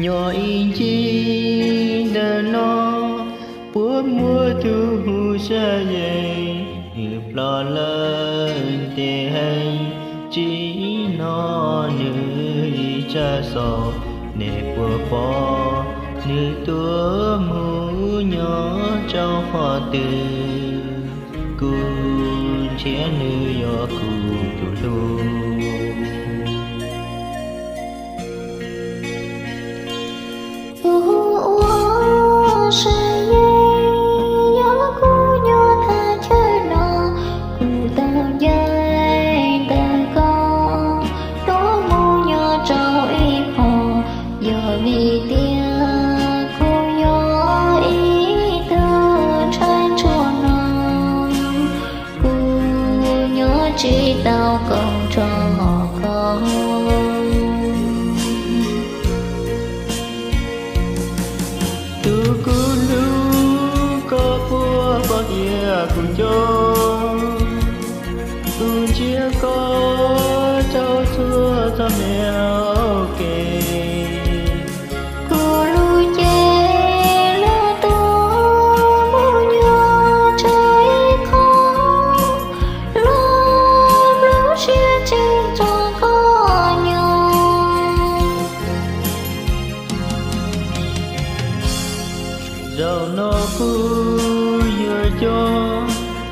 Nyob ib ncig ntawm no puas muaj tus hu Sayees, nws ploj lawm ntev heev, tsim nyog nws ib tsam xaus, nej puas pom nws tuaj mus nyob rau qhov twg? Kuv nrhiav nws yog kuv tus hlub. Tus hu ua Sayees yog kuv nyob thaj chaw no, kuv tau ncaim ntawm koj tuaj mus nyob rau ib qho, yog vim tias kuv yog ib tug ntxhais ntsuag no, kuv nyob tsis tau koom nrog koj. Tus kuv hlub, koj puas paub tias kuv nco, kuv nrhiav koj rau txhua txoj me hau kev. Kuv lub cev los tuaj mus nyob rau ib qho, los nplooj siab tsis nrog koj nyob. Zaum no kuv yuav coj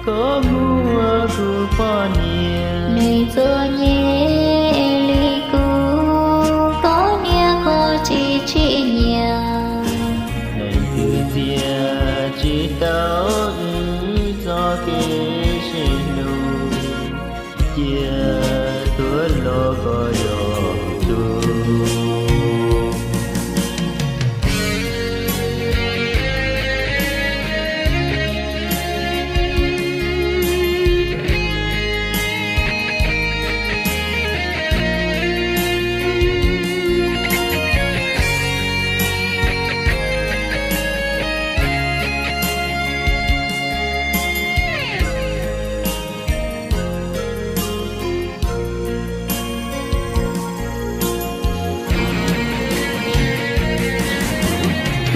koj mus ua kuv poj niam, neeg txom nyem li kuv, koj niam koj tsis tsim nyog. Leej twg txiav tsis tau wb txoj kev sib hlub, cia tuag los koj yog kuv tug.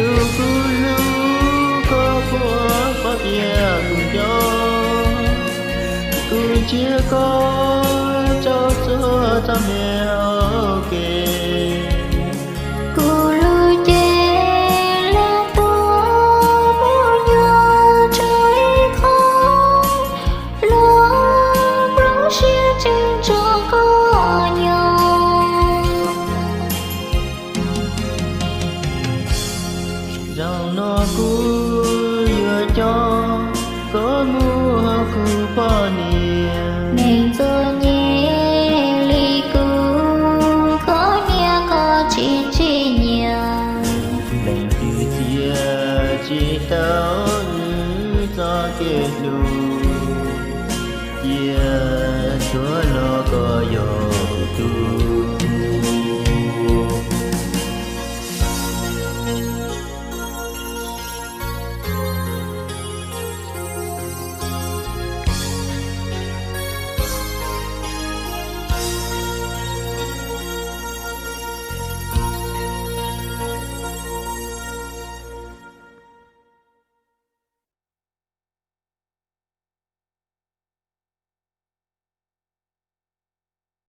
Tus kuv hlub, koj puas paub tias kuv nco, kuv nrhiav koj rau txhua txoj me hau kev. Kuv lub cev los tuaj mus nyob rau ib qho, los nplooj siab tsis nrog koj nyob. Zaum no kuv yuav coj koj mus ua kuv poj niam, neeg txom nyem li kuv, koj niam koj tsis tsim nyog. Leej twg txiav tsis tau wb txoj kev hlub,